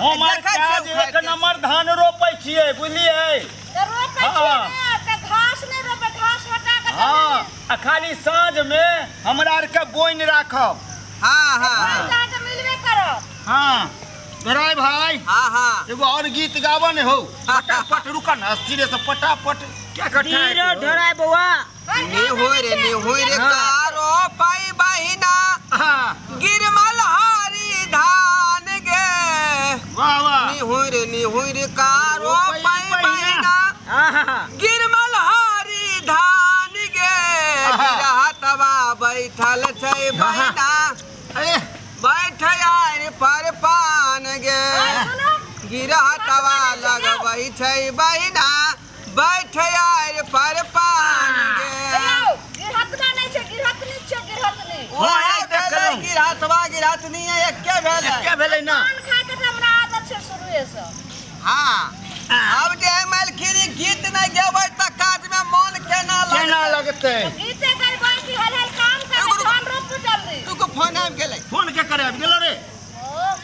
हमर देखै छियै काज उखाड़ि एक के। नंबर धान रोपै छियै बुझलियै तऽ रोपै छियै हाँ। ने तऽ घास नहि रोपै घास हटा कऽ हाँ आ खाली साँझ मे हमरा आरके बोनि राखब हाँ हाँ पाँच अहाँके मिलबे करत हाँ राय भाई हाँ हाँ एगो और गीत गाबऽ ने हो फटाफट रुक न स्थिरे से फटाफट क्या कट्ठा धीरे ढोराय बौआ ने होय रे ने होय रे कारो पाई बहिना हाँ गिरमल हरी धान गे वाह वाह नी होय रे नी होय रे कारो रोपई पाई बहिना। बहिना आहा गिरमल हरी धान गे आहा। गिरहतवा बैठल छै बहिना अरे बैठ आर पर पान गे आइ सुनू गिरहतवा लगबै छै बहिना बैठ आर पर पान गे यौ गिरहतना नहि छै गिरहतनी छै गिरहतनी ओहे हाँ, भेलै देखलहुँ। गिरहतवा गिरहतनी एके भेलै एके भेलै ना पान खाके तऽ हमरा आदत छै शुरुएसँ हाँ आब जे है मालकिनी गीत नहि गेबै तऽ काज मे मन केना केना लगतै लगतै गीते गैबै कि हल हल काम करबै धान रोपू जल्दी रुको फोन आबि गेलै फोन के करे आबि गेलो रे ओ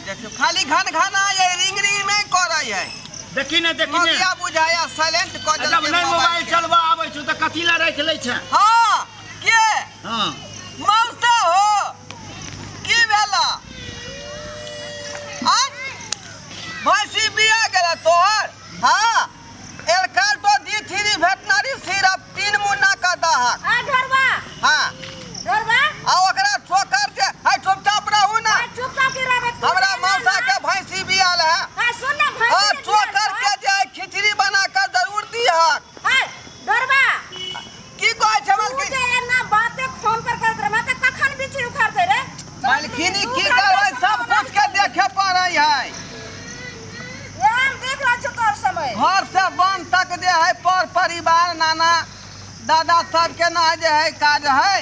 देखियौ खाली घन घन आय रिंग रिंग नहि करै है देखी ने देखी ने मोगिया बुझाया साइलेंट कऽ जब देलकै नहि मोबाइल के। चलबा आबै छौ तऽ कथी लए राखि लै छै हाँ के हँ मौसा हो की भेला आय भैंसी बिया गेला तोहर हाँ एलकाल्टो डी थ्री वेटनरी सिरप तीन मुन्ना का दहक आ ढोरबा हाँ ढोरबा आ ओकरा ठोकर जे है चुपचाप रहू ना आ चुपचाप की रहबै तू हमरा एना मौसा ना। के भैंसी बियाल है आ सुन ना भैंसी हाँ के चोकर बियाल के जे है खिचड़ी बना कर जरूर दिहक आ ढोरबा की कहै छै तू मालकिन जे एना बाते फोन पर करत रहे तऽ कखन बिछी उखाड़ते रे मालकिनी की करबै सब कुछ के देखे पड़ै है हम देख रहल छौ तोहर समय घर से बन तक जे है पर परिवार नाना दादा सबके ना जे है काज है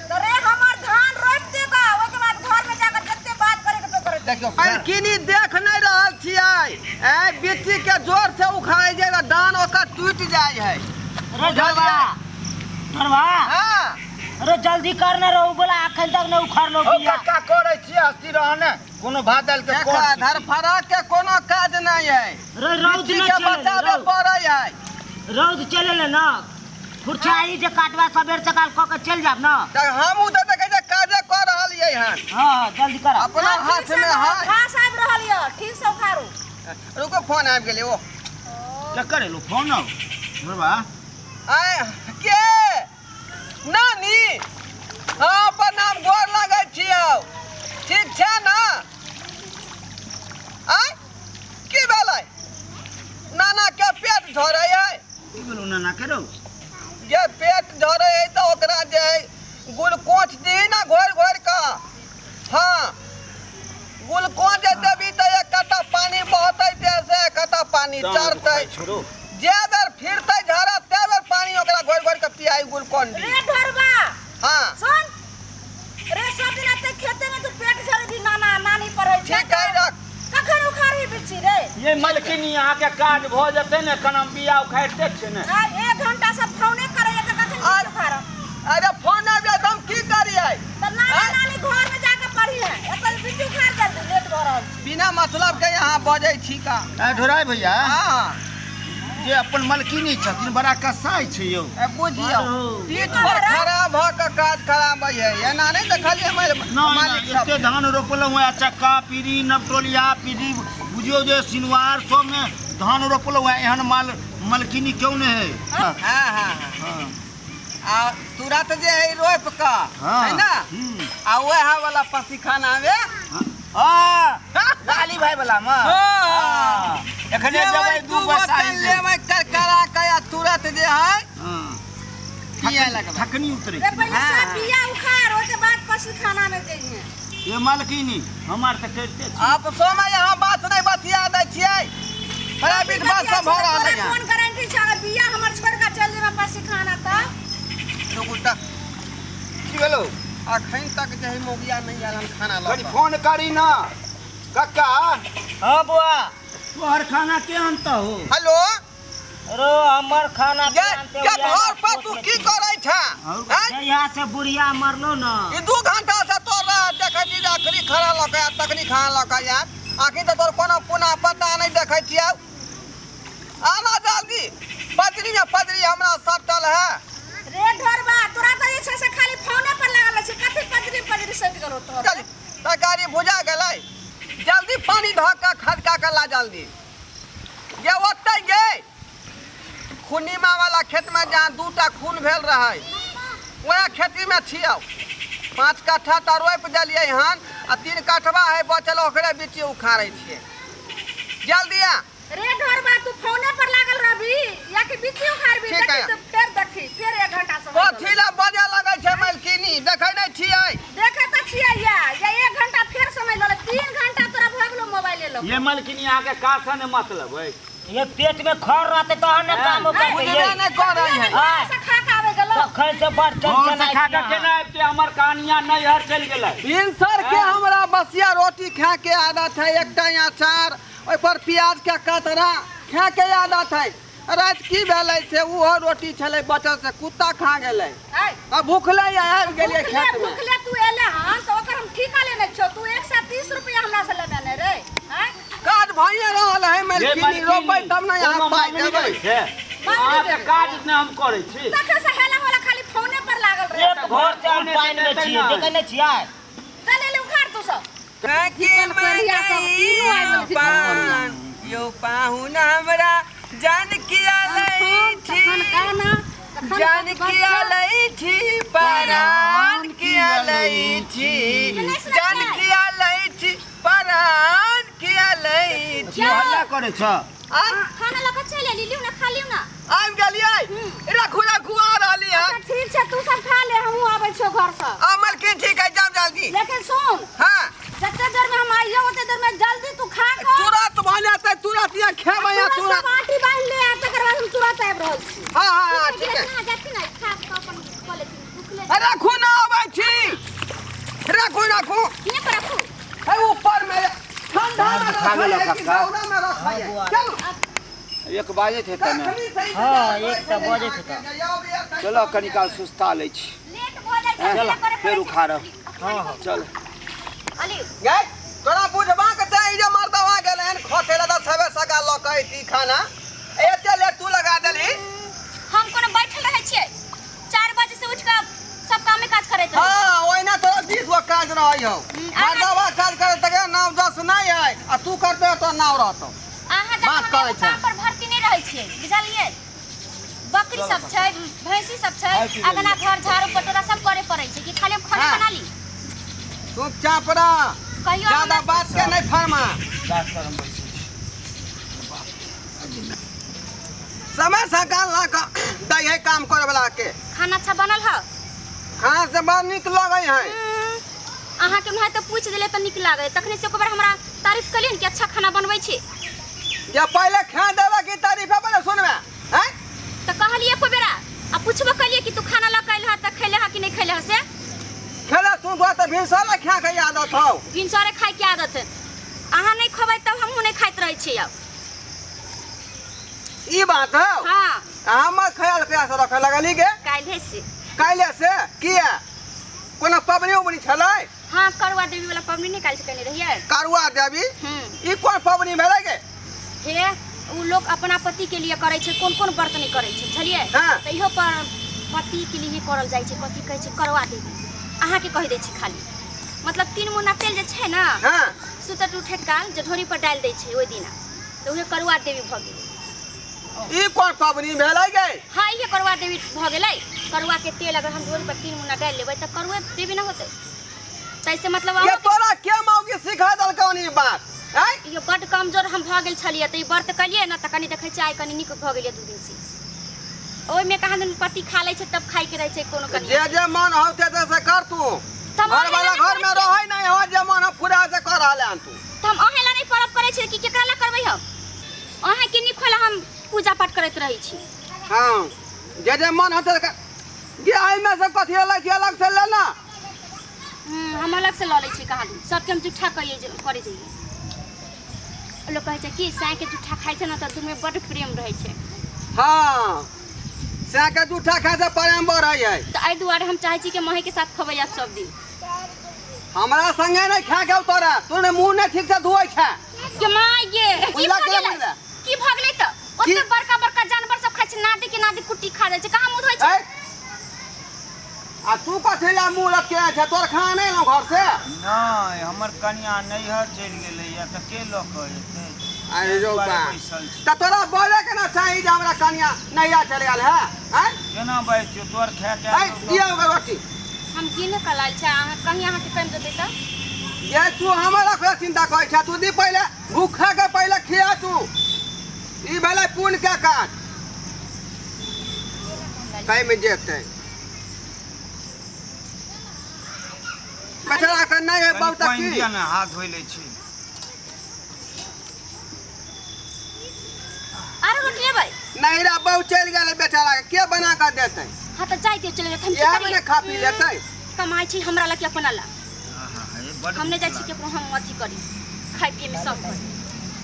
तो रे हमर धान रोपि देगा ओहिके बाद घर में जाकर जते बात करे के तो करे देखियौ मालकिनी देख नहि रहल छियै ए बिच्ची के जोर से उखाड़ै जे डान ओकर टूटि जाइ है रे ढोरबा ढोरबा हाँ अरे जल्दी कर ना रहू बोला अखन तक न उखाड़लो हौ बिया कक्का करै छियै हस्ती रह ने कोनो भात दालि के देखा कर धरफड़ा के कोनो काज नहि है रे रौद बिच्ची न के चले बचाबे रौद पड़ै है रौद चले ले ना फुरछाई जे काटवा सबेर सकाल क के चल जाब ना तऽ हमहूँ तऽ देखै छियै काजे कऽ रहलियै हन हां हां जल्दी कर अपना हाँ, हाथ ठीक से मे है घास आबि रहल यऽ ठीक से उखाड़ू रुको फोन आबि गेलै ओ केकर एलो फोन आउ ढोरबा आय के नानी हाँ प्रणाम गोर लगै छियौ ठीक छै ने आय की भेलै नाना के पेट झरै है की भेलौ नाना के रौ जे पेट झरै है तऽ ओकरा जे है ग्लूकोज दही ने घोरि घोरि कऽ हाँ ग्लूकोज जे देबी तऽ एक कत्ता पानी बहतै देह से एक कत्ता पानी चढ़तै छोड़ो जे बेर फिरतै झरत ते बेर पानी ओकरा घोरि घोरि कऽ पियाई ग्लूकोन डी रे ढोरबा हाँ सुन रे सब दिन एते खेते में तू पेट झरे भी नाना नानी पढ़ै छै ठीक है रख कखन उखाड़ही बिच्छी रे ये मलकिनी अहाँके काज भऽ जेतै ने कनम बिया उखाड़िते छै ने आ एक घंटा से फोने करैया तऽ कखन बिच्छी उखाड़ब अरे फोन आबि जाय तऽ हम की करियै तऽ नाना नानी घर में जाके पढ़ी है एतऽ बिच्छी उखाड़ जल्दी लेट भऽ रहल छै बिना मतलब के यहाँ बजै छी का आ ढोराय भैया हाँ जे अपन मलकिनी छथिन बड़ा कसाई छै यौ ए बुझियौ पीठ पर खड़ा भऽ कऽ काज कराबै है एना नहि देखलियै मालिक सब एते धान रोपलहुँ है चक्का पीढ़ी नवटोलिया पीढ़ी बुझियौ जे सिनवार सबमे धान रोपलहुँ है एहन माल मलकिनी क्यों नहि है हाँ हाँ हाँ आ तुरंत जे है रोप कऽ हाँ। है ना हम्म। आ वएह वाला पसीखाना में हाँ लाली भाई वाला में हाँ। एखने जेबै दू बसाई लेबै करकरा के आ तुरंत जे है हाँ पिए लगबै थकनी उतरे रे पहिले हाँ। सब बिया उखाड़ ओहिके बाद पसीखाना में जइहे ये मालकिनी हमार तऽ करिते छी आपसो में यहाँ बात नहीं बतिया दै छियै बड़ा विधवा सब भऽ रहल है कोन गारंटी छै अगर बिया हमर छोड़ के चल जेबै पसीखाना तऽ रुकू तऽ की भेलौ अखन तक जे है मोगिया नहीं आयल हन खाना लऽ कनी कऽ। फोन करी ना कक्का हाँ बुआ तोहर खाना के अनतऽ हो हेलो रो हमर खाना ये ये घर पर तू की करै छा हैं? जहिया से बुढ़िया मरलो न ई दू घंटा से तोर रह देखै छी जे अखनी खाना लऽ कऽ आयत तखनी खाना लऽ कऽ आयत आखिर तऽ तोर कोनो पुना पता नहि देखै छियौ। आना जल्दी, पजरी में पजरी हमरा सटल है। रे ढोरबा, तोरा तऽ जे छै से खाली फोने पर लागल रहै छै, कथी पजरी पजरी सटि गेलौ तोहर? चल, तरकारी भुजा गेलै, जल्दी पानी धऽ कऽ खदका कऽ ला जल्दी। ये ओतै गे खुनीमा वाला खेत में जहाँ दूटा खून भेल रहै वएह खेती में छियौ। 5 कट्ठा तऽ रोपि देलियै हन आ 3 कट्ठवा है बचल, ओकरे बीच उखाड़ै छियै। जल्दी आ। रे ढोरबा, तू फोने पर लागल रहबी या कि बिच्ची उखाड़बी? ठीक है। देखी तो फेर देखी, फेर 1 घंटा से कथी ला बजे लगै छै मलकिनी, देखै नहि छियै? देखे तऽ छियै या या 1 घंटा फेर समय लऽ ले, 3 घंटा तोरा भऽ गेलौ मोबाइले लऽ। ये मलकिनी, अहाँके कासँ ने मतलब अछि? ये पेट में खर रहते तहन ने काम करते। बुझबे नहि करै है। हाँ। से खा के आबै गेलौ। तखन से बड़ घर से चंचल खा के केना अबिते? हमर कहानिया नैहर चलि गेलै। भिनसर के हमरा बसिया रोटी खा के आदत है, एकटा अचार, ओहि पर प्याज के कतरा खा के आदत है। राति की भेलै से ओहो रोटी छलै बचल, से कुत्ता खा गेलै। ऐ, आ भूखले आबि गेलियै भूखले खेत में। भूखले तू एले हन तऽ ओकर हम ठीका लेने छियौ, तू 130 रुपया हमरा से लेने ने रे? आँय? काज भइए रहल है ये मलकिनी, मलकिनी, रोपबै तब ने यहाँ कोनो पाइ मांगनी देबै। करै छै? अहाँके काज ने हम करै छी। तखन से हेला वाला खाली फोने पर लागल रहे। एक भोर से हम पानि में छियै, देखै नहि छियै? चल एले उखाड़ तू सब। काकी करिया सब तीनू आबि गेल। पान यौ पाहुन, हमरा जान किया लै छी? तखन गाना तखन जान किया लै छी, परान किया लै छी? जान किया लै छी, परान किया लै छी? की हल्ला करै छ? आ खाना लऽ कऽ चलि एली, लिउ ने, खा लिउ ने। आबि गेलियै, रखू रखू, आ रहली हन। अच्छा ठीक छै, तू सब खा ले, हमहूँ आबै छियौ घरसँ। आ मलकिन, ठीक है, जाउ जल्दी। लेकिन सुन। हाँ। जते देर में हम आइयो ओते देर में जल्दी तू खा कऽ तुरंत भऽ जेतै, तुरंत यहाँ खेबै यहाँ तुरंत तुरंत। सब आँटी बान्हि ले आ तकर बाद हम तुरंत आबि रहल छी। हाँ हाँ हाँ, ठीक है। ना जाती ना, खा कऽ अपन कऽ लेथिन, भूखले। रखू ना, अबै छी, रखू रखू। किए पर रखू? है ऊपर में ठंडा में खा रखै गेलौ है कि कक्का? रौदा में रखै है? चलू। 1 बाजैत हेतै ने? कखनी सही हाँ, 1 तऽ बजैत हेतै। चलो कनी काल सुस्ता लै छी। लेट भऽ जाइ छै, चल, करे पड़ै फेर छै। उखाड़ब। हाँ। चल। अली। गै, तोरा बुझबाक चाही जे मर्दवा गेल हन खटे ला, तऽ सबे सगा लऽ कऽ अयती खाना, एते लेट तू लगा देलही। हम कोनो बैठल रहै छियै? 4 बजे से उठि कऽ सब कामे काज करैत रहै छी। हाँ, ओहिना तोरा 20 गो काज रहै हौ। मर्दवा काज करे तक नाम जस नहि है आ तू करते तो नाम रहतौ। अहाँ जकाँ बात हम करै एगो छै। काम पर भर्ती नहि रहै छियै, बुझलियै? बकरी सब छै, भैंसी सब छै, अगना घर झाड़ू बटोरा सब करे पड़ै छै कि खाली हम खाना हाँ। बना ली? चुपचाप रह। कहियो ज्यादा हमरा बात के नहीं फरमा। गाछ तर हम बैसै छी। समय सकाल ला कऽ दै है काम करे वाला के। खाना अच्छा बनल हौ? खाना से बड़ नीक लगै है। अहाँके भाय तऽ पूछि देले तऽ नीक लागै, तखने से एक बार हमरा तारीफ कलियै ने कि अच्छा खाना बनबै छी। जे पहिले खा देबे कि तारीफ पहिले सुनबे हैं? तऽ कहलियै एको बेरा आ पुछबो कलियै कि तू खाना लऽ कऽ अयलह तऽ खैले हँ कि नहि खैले हँ से? खेले तू तो तऽ भिनसरे खा के आदत हौ। भिनसरे खाइके आदत है, अहाँ नहि खबै तब हमहूँ नहि खाइत रहै छी आब। ई बात हौ? हाँ। हमर ख्याल कहिया से रखे लगलही गे? काल्हे से। काल्हे से? किया, कोनो पबनी उबनी छलै? हाँ, करुआ देवी वाला पबनी नहि काल्हि से केने रहियै? करुआ देवी? हम्म। ई कोन पबनी भेलै गे? हे, उ लोग अपना पति के लिए करै छै, कोन कोन व्रत नहि करै छै, बुझलियै? हाँ। तऽ इहो पर पति के लिए करल जाइ छै। कथी कहै छै करुआ देवी, अहाँके कहि दै छी खाली, मतलब 3 मुन्ना तेल जे छै ने, हाँ, सुतत उठैत काल जे ढोरी पर डालि दै छै ओहि दिना, तऽ उहे करुआ देवी भऽ गेलै। ई कोन पबनी भेलै गे? हाँ, इहे करुआ देवी भऽ गेलै। करुआ के तेल अगर हम ढोरी पर 3 मुन्ना डालि लेबै तऽ करुए देवी न होतै? तैसे मतलब ये अहाँके तोरा के मौगी सिखा देलकौ ई बात? आँय? यो बड्ड कमजोर हम भऽ गेल छलियै, तऽ ई व्रत कलियै ने तऽ कनि देखै छियै आइ कनि नीक भऽ गेलियै 2 दिन से। ओहिमे कहाँ दिन पति खा लै छै तब खाइके रहै छै कोनो कनि। जे जे मन हौ ते ते से कर तू। तऽ हम घर अहें वाला ला नहि घर में करै छियै। रहै नहीं हो, जे मन हो पूरा से कर रहल हन तू। तऽ हम अहें ला नहि परब करै छियै कि केकरा ला करबै हम? अहाँके नीक होला हम पूजा पाठ करैत रहै छी। हाँ, जे जे मन हो ते कर। गे, एहिमे से कथी अलग छै, अलग से ले ना। हम अलग से लऽ लै छी कहाँ दिन सबके हम जूठा कहिए करै जइए। लोक कहै छै कि साँयके जूठा खाइ छै ने तऽ दुनूमे बड्ड प्रेम रहै छै। हाँ, साँयके जूठा खाइ से प्रेम बढ़ै है। तऽ एहि दुआरे हम चाहै छी कि महीके साथ खबै आब सब दिन। हमरा संगे नहि खा के तोरा, तू ने मुँह नहि ठीक से धोइ छै। के माय गे की बुझला भऽ के गेलै? बुझला? की भऽ गेलै तऽ की? ओते बड़का बड़का जानवर सब खाइ छै नादी के नादी कुट्टी खा जाइ छै कहाँ मुँह धोइ छै ऐ आ तू कथी ला मुँह लटकेने छै तोर खाना नहि एलौ घर से नहि हमर कनिया नैहर चलि गेलैया तऽ के लऽ कऽ एतै अरे रौ दुआरे बा बैसल छी तऽ तोरा बोले के ना चाही जे हमरा कनिया नैया चलि गेल है आँय केना बाजि तोर खाय के ऐ दिया ओकर रोटी हम गिने कऽ लायल छै अहाँ कहीं अहाँके कमि देतै तऽ ये तू हमरा खोला चिंता करै छ तू दी पहिले भूखा के पहिले खिया तू ई भेलै पुण्य के काज कहीं में जेतै बेचारा के नहीं है कनि बहुत पानि की दिअ ने हाथ धोइ लै छी आरो रोटी लेबै नहीं रा बहु चलि गेलै बेचारा के के बना के देतै हाँ तऽ जाइ दियौ चलि जाउ हम की इएह में करियै ने खा पी लेतै कमाइ छी हमरा ला कि अपना ला आहा, हे बड्ड हम नहि भूख जाइ छी लागल। केकरो हम अथी करी खाइ पिए में सब करी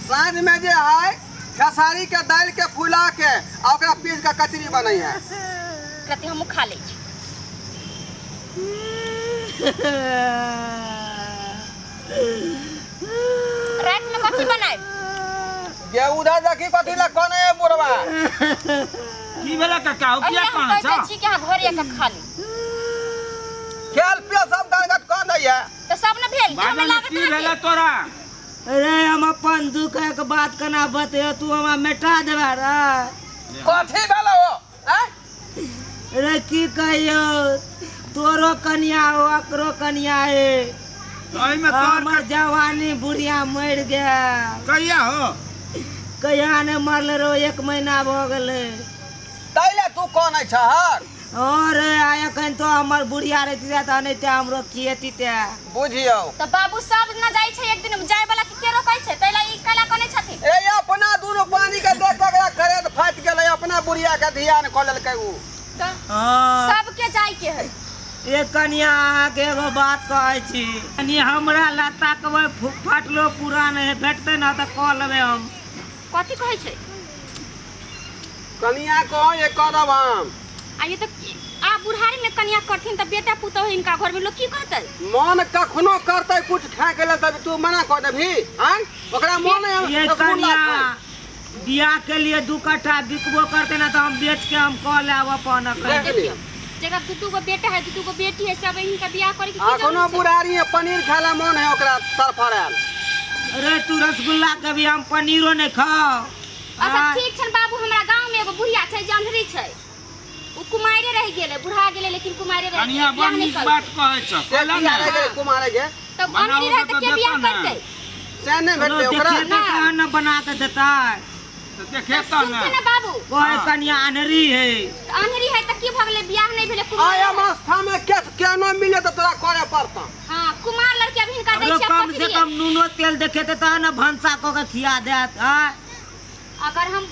साँझ में जे है खेसारी के दालि के फुला के आ ओकरा पीस के कचरी बनै है प्रति हमहूँ खा लै छी रातिमे कथी बनायब गे उधर देखी कथी ला कोने है बुढ़वा की भेलै काका ओ अहिया किया हम कानै कहै छ छी कि अहाँ घरे आके खा ली खेल पियल सब गड़गड़ कऽ दैया तऽ सब ने भेल बाजल हमरा ने, लागत की अहाँके भेलै तोरा अरे हम अपन दुख के बात केना बतैयो तू हमरा मेटा देबा रे कथी भेलै ओ आँय रे की कहियो तोरो कनिया हो ओकरो कनिया है एहिमे तोहर हमर जवानी बुढ़िया मरि गेल कहिया हो कहिया ने मरले रहो एक महीना भऽ गेलै तैले तू कनै छहर और आ एखन तो हमर बुढ़िया रहती तऽ अनैते हमरो खिएती ते बुझियौ तऽ बाबू सब न जाइ छै एक दिन जाय वाला के के रोकै छै तै ला ई कैला कनै छथिन ए अपना दुनू पानी के देख के एकरा करेद फाटि गेलै अपना बुढ़िया के ध्यान कऽ लेलकै उ तऽ हाँ सबके जाय के है ए कनिया अहाँके एगो बात कहै छी कनि हमरा ला ताकबै फाटलो पुरान है भेटतै ने तऽ कऽ लेबै हम कथी कहै छै कनिया कहो ये करब हम आ ये तऽ आ बुढ़ारी में कनिया करथिन तऽ बेटा पुतोह हिनका घर में लोग की कहतै मन कखनो करतै कुछ खाए के लेल तब तू मना कऽ देबही आँय ओकरा मन ये कनिया बियाह के लिए दू कट्ठा बिकबो करते ना तो हम बेच के हम कऽ लेब अपन अखन। देख देखियौ जकरा दू दू गो बेटा है दू दू गो बेटी है सब हिनका बियाह करे के की आ कोनो जरूरत छै बुढ़ारी है पनीर खाए ला मन है ओकरा तरफड़ायल अरे तू रसगुल्ला के भी हम पनीरो नहीं खाओ अच्छा ठीक छन बाबू हमरा गांव में एगो बुढ़िया छै जे अंधरी छै ओ कुमारे रहि गेलै बुढ़ा गेलै लेकिन कुमारे रहि कनिया गेलै बड़ बियाह नहि नीक करतै बात कहै छ से कहला किया ने रहि गेलै कुमारे के तब बनाओ अंधरी रहै तऽ तऽ के देतौ बियाह ने। करतै से नहि भेटलै ओकरा देखे तहन ने बना के देतै तऽ देखेतौ ने सुनते ने बाबू कहे कनिया अनरी है तऽ अन्हरी है तऽ की भऽ गेलै बियाह नहि भेलै कुमार आय अवस्था में के केनो मिले तऽ तोरा करे पड़तौ हाँ कुमार लड़की अभी हिनका दै हमरो छियै कम कथी से लिए? कम नूनो तेल देखेते तहन ने भनसा कऽ के खिया देत आँय अगर हम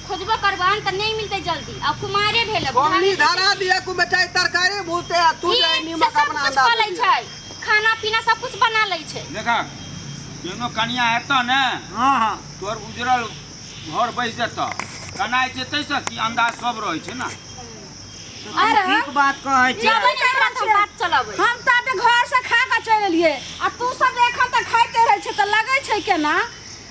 खोजबो करबन तऽ नहि मिलतै जल्दी अब कुमारे भेल कोमनी धरा दिया कु बेचारी तरकारी भूते आ तू जाय से नीमक सब अपना कुछ अंदाज कऽ लै छै खाना पीना सब कुछ बना लै छै देखा केनो कनिया हेतौ ने हाँ हाँ तोर उजरल घर बसि जेतौ कनाइ छै ताहिसँ की अंदाज सब रहै छै ने अरे ठीक बात कहै छै चलबै ने एकरा तऽ हम बात चलबै हम तऽ अभी घर से खा कऽ चलि एलियै आ तू सब एखन तक खाइते रहै छै तऽ लगै छै केना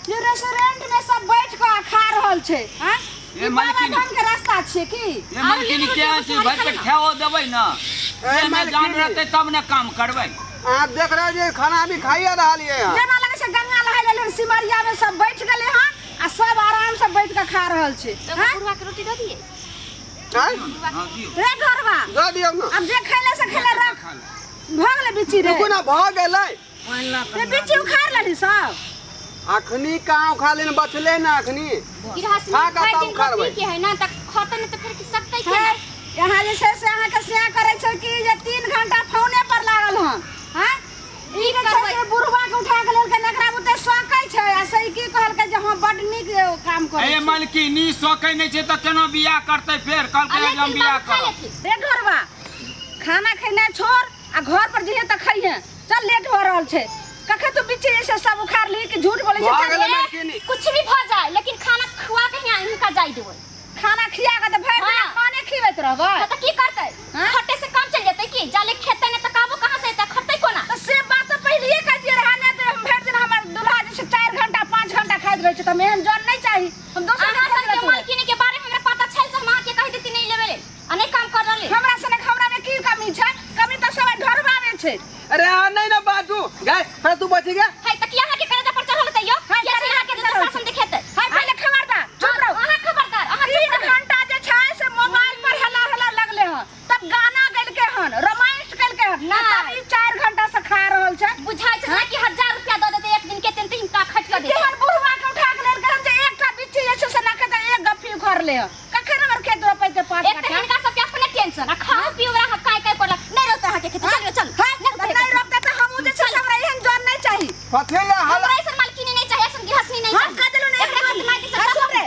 जे रेस्टोरेंट में सब बैठ कऽ आ खा रहल छै आँय? ए ई बाबा मालकिनी। धाम के रास्ता छियै की ए मालकिनी आरो के लेबै छै भरि पेट खाओ देबै ने ए देहमे जान मालकिनी। रहतै तब ने काम करबै अहाँ देख रहल छियै खाना अभी खाइए रहलियै हँ जेना लगै छै गंगा नहाय लेल सिमरिया में सब बैठ गेलै हन आ सब आराम से बैठ कऽ खा रहल छै तऽ आँय? बुढ़वा के रोटी दऽ दियै आँय? हँ दियौ रे घरवा दऽ दियौ ने आब जे खैले से खैले रख खा ले भऽ गेलै बिच्ची रे रुकू ने भऽ गेलै पानि लऽ रे बिच्ची उखाड़ लेलही सब अखनी कहाँ उखाड़ले ने बचले ने अखनी गृहस्थी खा कऽ भरि तब दिन उखाड़बै। रोटी के है ना तऽ खतै ने तऽ फेर की सकतै है केना यहाँ जे छै से अहाँके सेहा करै छै कि जे 3 घंटा फोने पर लागल हन हँ ई जे छै से बुढ़वा के उठा के लेलकै एकरा बुते सकै छै आ से ई की कहलकै जे हँ बड नीक काम करै ए छै मालकिनी सकै नहि छै तऽ केना बियाह करतै फेर आ कहलकै जे हम लेकिन बियाह बाबू खा करब लेथिन रे घरवा खाना खेनाइ छोड़ आ घर पर जइहे तऽ खइहे चल लेट हो रहल छै कखन तू बिच्ची जे छै सब उखाड़ ली कि झूठ बोलै छै भऽ चल गेलै ए, मालकिनी कुछ भी भऽ जाए लेकिन खाना खुआ के हियाँ हिनका जाय देबै खाना खिया के तऽ भरि दिन हाँ। खाने खिबैत रहबै हाँ, तऽ की करतै हाँ? खटे से काम चलि जेतै की जाले खेतै ने तऽ काबो कहाँ से एतै खटतै कोना तऽ से बात तऽ पहिलिए कहतियै रहा नहि तऽ हम भरि दिन हमर दुल्हा जे छै 4 घंटा 5 घंटा हमरा सनक हमरा में की कमी छै? कमी तऽ सब ढोरबा में छै। अरे अहाँ नहीं ना बाजू गए फिर तू बची गया। है त किया अहाँ के करेजा पर चढ़ल तैयो हाय, किया छै अहाँ के करेजा पर चढ़ल शासन देखेतै? हाय, पहिले खबरदार चुप रहो। अहाँ खबरदार, अहाँ तीन चुप रहू। घंटा जे छै से मोबाइल पर हला हला लगले हन, तब गाना गेलके हन, रामायण केलके हन, ना। तब ई 4 घंटा से खा रहल छै। बुझाइ छै जेना कि 1000 रुपया दऽ देतै एक दिन के तेन हिनका खटि कऽ देतै। तेहन बुढ़वा के उठा के लेलके हन जे एकटा बिच्ची जे छै से नखे तऽ एक गप्पी उखड़ले हन। कखन हमर खेत रोपैते 5 एक तऽ कट्ठा? हिनका सबके अपने टेंशन आ खाओ पियो वला काय काय पड़ल नहीं रोपते अहाँके खेती। चलियो चल। हाय, नहीं रोपते। नहि रोपते तऽ हमहूँ जे छै से हमरा एहन जन नहि चाही। कथी ले हला हमरा ऐसन मालकिनी नहीं चाहिए, ऐसन गृहस्थनी नहीं हम चाहिए। कह देलहुँ नहि एकरा हम खेत माटि से हाँ, सुन खत्म। रे,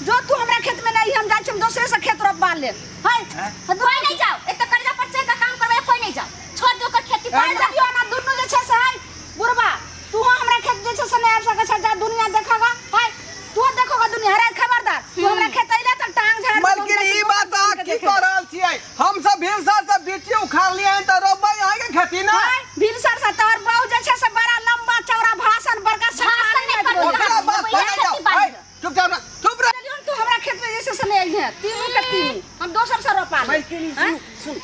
जो तू हमरा खेत में नहीं, हम जाइ छी, हम दोसरे से खेत रोपबा लेब। हाय, कोई नहीं जाओ, एक तो कर्जा पर चढ़ के काम करबै, कोई नहीं जाओ, छोड़ दो ओकर खेती हाय, पर। देखियो ना दुनू जे छै से, हाय बुढ़बा तू हमरा खेत जे छै से नहीं आबि सकै छै, जा दुनिया देखेगा। हाय तू देखोगा दुनिया। अरे खबरदार, तू हमरा खेत अइले तऽ टांग झाड़ देबौ, मलकिन ई बात अहाँ की कऽ रहल छियै? हम सब भिनसर से बिट्टी उखाड़ लियै तऽ रोपबै अहाँके खेती ना। हाय, भिनसर से तोहर बहू जे छै से बड़ा लंबा चौड़ा भाषण बड़का भाषण नहि सरकारी करू। ओकरा बात रोपबै पर नहीं खेती जाओ। बाड़ी। हाय, चुपचाप रह, चुप रह। चलियौ, तू हमरा खेत में जे छै से नहि अइहे, तीनू के तीनू हम दोसर से रोपा लेब। मलकिनी सुन सुन,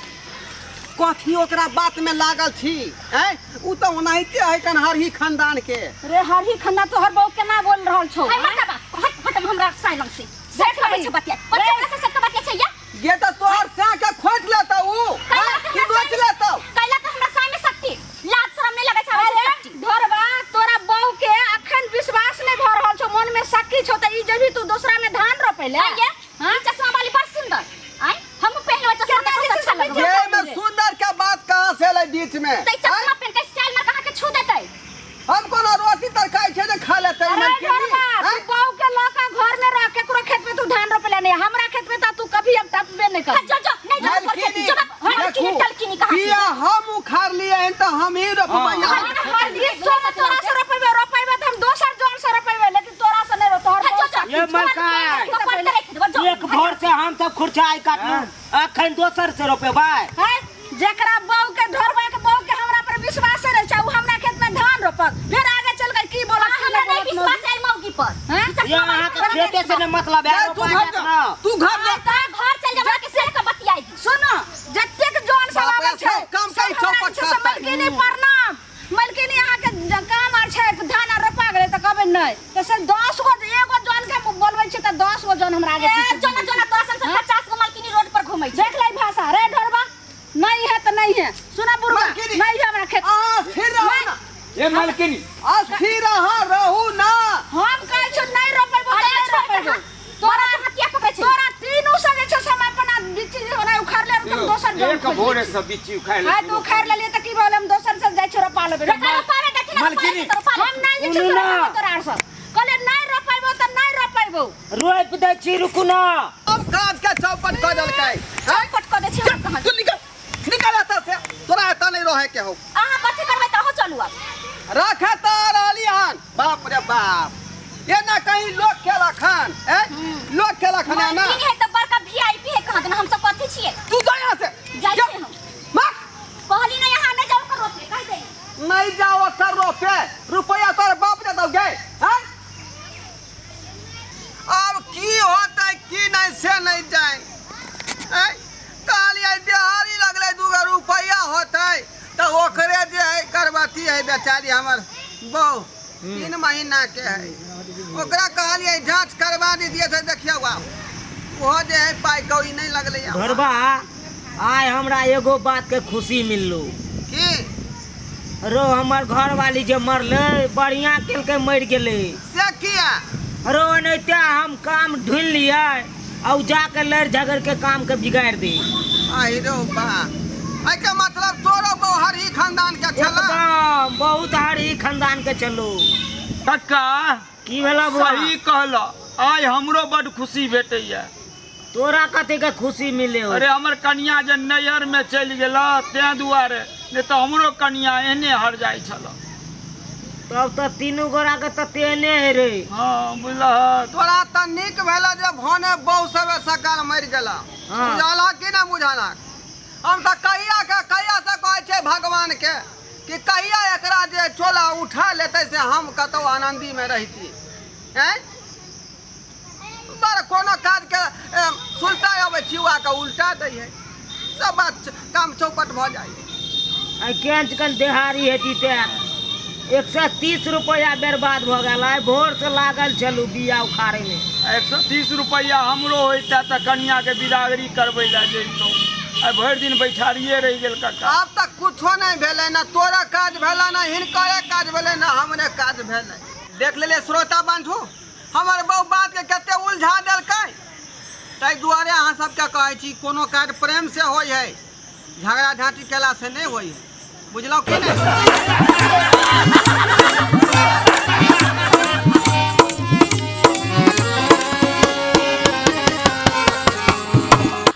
कथी ओकरा बात में लागल छी? हैं, उ तऽ ओनाहिते है कन्हरही खानदान के। रे हरही खन्ना, तोहर बहू केना बोल रहल छौ? हाय मर्दबा, हट हट हमरा साइलन से। देख देख लबै लही। छै बतिया बतिया, ओकरा से सबके बतिया छै या। ये तऽ तोहर सैं के खोटि लेतौ उ। कैला हैं, के की हमरा बेच लेतौ? कैला के हमरा साय में शक्ति लाज शरम नहीं लगै छै आबै छै अरे शक्ति। ढोरबा, तोरा बहू के अखन विश्वास नहीं भऽ रहल छौ, मन में शक्की छौ, तऽ ई जेबही तू दोसरा में धान रोपै ले? आइ ये ई चश्मा वाली बड़ सुंदर आइ, हम पहनबै चश्मा केना तऽ जे छै अच्छा से लगै। ये में सुंदर के बात कहाँ से एलै बीच में? तऽ ई चश्मा पहन के स्टाइल में कहाँ के छू देतै? हम कोनो रोटी तरकारी छै जे खा लेतै? अरे मलकिनी, ढोरबा, तू हैं? बहू के लऽ के घर में रह, केकरो खेत में तू धान रोपै ले नहीं, हमरा खेत में तऽ तू कभी अब टपबे नहीं कर। जो जो नहीं जाओ तोहर खेती, मलकिनी, जो मलकिनी देखू, टलकिनी कहाँ बिया हम उखाड़ लिए हन तऽ हम ही रोपबै। विश्व में तोरा से रोपेबे रोपेबे तऽ हम दोसर जन से रोपेबे, लेकिन तोरा से नहीं रोप, तोहर जो, बहू जो। से। ये मलकाय एक भोर से हम सब खुरचाई काटलू, अखन दोसर से रोपेबै? है जेकरा बहू के ढोरबा के बहू के हमरा पर विश्वास रहे छै, उ हमरा खेत में धान रोपत, फिर आगे चल के की बोलत, की हमरा नहीं नहीं बोलत विश्वास मौगी? है मौगी पर। हैं? ई चश्मा ये वाली अहाँ के पर हमरा खेते से विश्वास। ने मतलब है, जा, तू रोपा घर जात जा, ना। तू घर जा। हाँ, घर चल जा, के से के बतियाई दी। सुनो, जतेक जन सब बाप रे, आबै छै सब काम सब कई हमरा चौपट जे छै से करतै। मलकिनी प्रणाम, मलकिनी अहाँ के काम आर छै, धान आर रोपा गेलै? तऽ कहबै नहि, तऽ से 10 गो एगो जन के बोलबै छै तऽ 10 गो जन हमरा आगे ए, पीछे। जोना जोना तोरा सन 50 गो मालकिनी रोड पर घूमै छै। देख ले भाषा। रे ढोरबा, नहीं है तो नहीं है। सुना बुढ़वा, मलकिनी। नहीं है हमरा खेत। अहाँ स्थिर रहू ना। ये मालकिनी, अस्थिर अहाँ रहू ना। हम कहै छौ नहीं रोपेबो तऽ अरे नहीं छोड़ रोपेबो। कहाँ? तोरा कहाँ किया पकड़ै छै? तोरा तीनू से जे छै से हम अपना बिच्ची जे होना उखाड़ ले, हम दोसर जन एक खोजि भोरे लै छी। सब बिच्ची उखाड़ हाय, तू उखाड़ लेलियै तऽ की भेल? हम दोसर से जाइ छी रोपा लेबै। रोपा रोपावे देथिन ना, मालकिनी। रोपा हम नहीं जे छै से सुनू ना। रोपेबो तोरा आर सब। कहलियै नहीं रोपेबो तऽ नहीं रोपेबो। रोपि दै छी, रुकू ना। अब काज के चौपट कऽ देलकै। हैं? चौपट कऽ दै छै हम कहाँ। तू निकल निकल एतऽ से, तोरा एतऽ नहीं रहे के हौ। अहाँ कथी करबै तऽ अहूँ चलू आब। रखे तऽ रहली हन, बाप रे बाप, ये ना कहीं लोग खेलक हन, हैं? लोग खेलक हन ना। मालकिनी है तऽ बड़का वीआईपी है कहाँ देना, हम सब कथी छियै? तू जा यहाँ से। जाइ जा। छियै हम। मार। कहली ना यहाँ नहीं जाओ कर रोपे, कहि दे। नहीं जाओ सर रोपे, रुपया तोर बाप दे दोगे। हैं? आब की होतै की नहीं से नहीं जाए। हैं? कहलियै देहारी लगलै दूगो रुपया होतै तऽ ओकरे जे है गर्भवती है बेचारी हमर बहू, 3 महीना के है, ओकरा कहलियै जाँच करवा दीजिए से देखियौ आब ओहो जे है पाइ कौड़ी नहीं लगलै आब। ढोरबा, आइ हमरा एगो बात के खुशी मिललो। की? रो हमर घरवाली जे मरलै, बढ़िया केलकै मरि गेलै। से किया? रो एनाहिते हम काम ढूंढि लियै आ उ जाके लड़ि झगड़ि के काम के बिगाड़ि दे। आहि रो बा, एहिके मतलब तोरो बहु हरही खानदान के छला? एकदम बहुत हरही खानदान के छलो। कक्का, की भेला बुआ? सही कहल, आइ हमरो बड खुशी भेटैया। तोरा कथी के खुशी मिले हो? अरे हमर कनिया जे नैहर में चलि गेल तें दुआरे, नहीं तऽ हमरो कनिया एहने हर जाइ छल। तब तऽ तीनू गोरा के तऽ तेहने है रे। हाँ बुझलह। तोरा तऽ नीक भेल जे भने बहु सब सकाल मरि गेल। हाँ। बुझलह कि ना बुझलक? हम तऽ कहिया के कहिया से कहै छै भगवान के कि कहिया एकरा जे चोला उठा लेतै से हम कतौ आनंदी में रहिती। हैं? बड़ कोनो काज के सुलटा अबै छी, के उल्टा दै है। सब बात काम चौपट भऽ जाइ है। आइ केहन चिकन देहारी हेती तेँ 130 रुपैआ बर्बाद भऽ गेल। आइ भोरसँ लागल छलहुँ बिया उखाड़ैमे। 130 रुपैआ हमरो होइता तऽ कनियाके बिदागरी करबै लए जैतहुँ। आइ भरि दिन बैठारिये रहि गेल कक्का। आब तक कुछो नहि भेलै, ना तोरा काज भेलै, ना हिनकरे काज भेलै, ना हमरे काज भेलै। देख लेलियै श्रोता बंधु, हमर बहु बातके कते उलझा देलकै। ताहि दुआरे अहाँ सबके कहै छी, कोनो काज प्रेम से होइ है, झगड़ा झाँटी केला से नहि होइ है, बुझलहुँ कि नहि?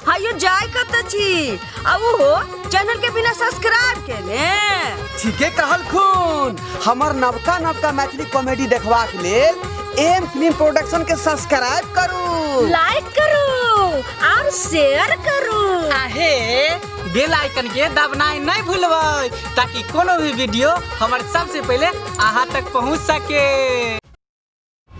हायो जाय कतऽ छी आ ओहो चैनल के बिना सब्सक्राइब केने? ठीके कहलखुन। हमर नवका नवका मैथिली कॉमेडी देखबाक लेल एम फिल्म प्रोडक्शन के सब्सक्राइब करू, लाइक करू और शेयर करू। आहे बेल आइकन के दबनाइ नहि भूलबै ताकि कोनो भी वीडियो हमर सबसे पहिले अहाँ तक पहुँच सके।